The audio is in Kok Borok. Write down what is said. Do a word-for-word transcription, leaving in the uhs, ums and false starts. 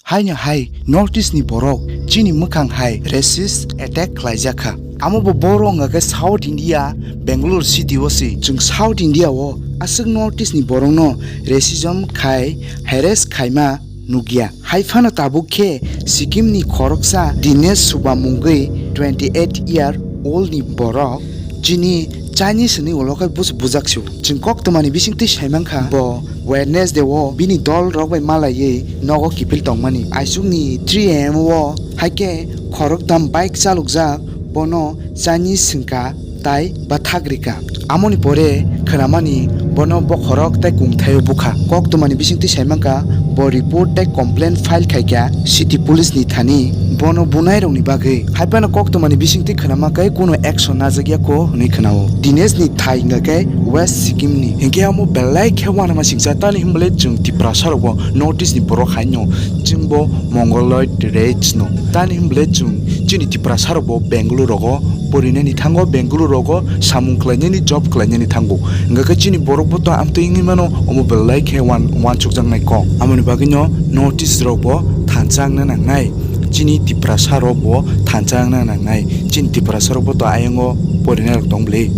Haino hai North East ni borok chini mwkhang hai racist attack khlaijak kha. Amo bo borok wngkha khe South India, Bangalore city o se. Chwng South India o aswk North East ni borok no racism khai harass khaima nukya. Hai phano tabuk khe Sikkim ni khoroksa Dinesh Subha mungwi twenty eight year old ni borok chini Chinese hwnwi ulo khe bus-, bujak sio. Chwng koktwmani bisingtwi saimankha bo Wednesday o bini dol rok bai malaiwi nogo kiphil tongmani. Aisukni three A M o haikhe khoroktham bike chalokjak bono Chinese hwnkha tai bathak rikha. Amoni pore khwnamani bono bokhorok tei kungthaio bukha. Koktwmani bisingtwi saimankha bo report tei complaint file khaikha city police ni thani bono bunairokni bagwi. Haiphano koktwmani bisingtwi khwnama khe kuno action najakya kho hwnwi khwnao. Dinesh ni thai wngkha khe West Sikkim ni. Hinkhe amo belai khe uanama singcha, tani hwnbole chwng Tiprasa rokbo North East ni borok haino chwngbo Mongoloid race no. Tani hwnbole chwng chini Tiprasa rokbo Bangalore rogo porinani thango, Bangalore rogo samung khlainani, job khlainani thango. Hwnkha khe chini borok bo to amtwi wngwi mano, omo belai khe uan-, uansukjaknai kok. Amoni bagwino North East rokbo thansa wngna nangnai, chini Tiprasa rokbo thansa wngna nangnai, chini Tiprasa rokbo to ayongo porinai rok tong bwlwi.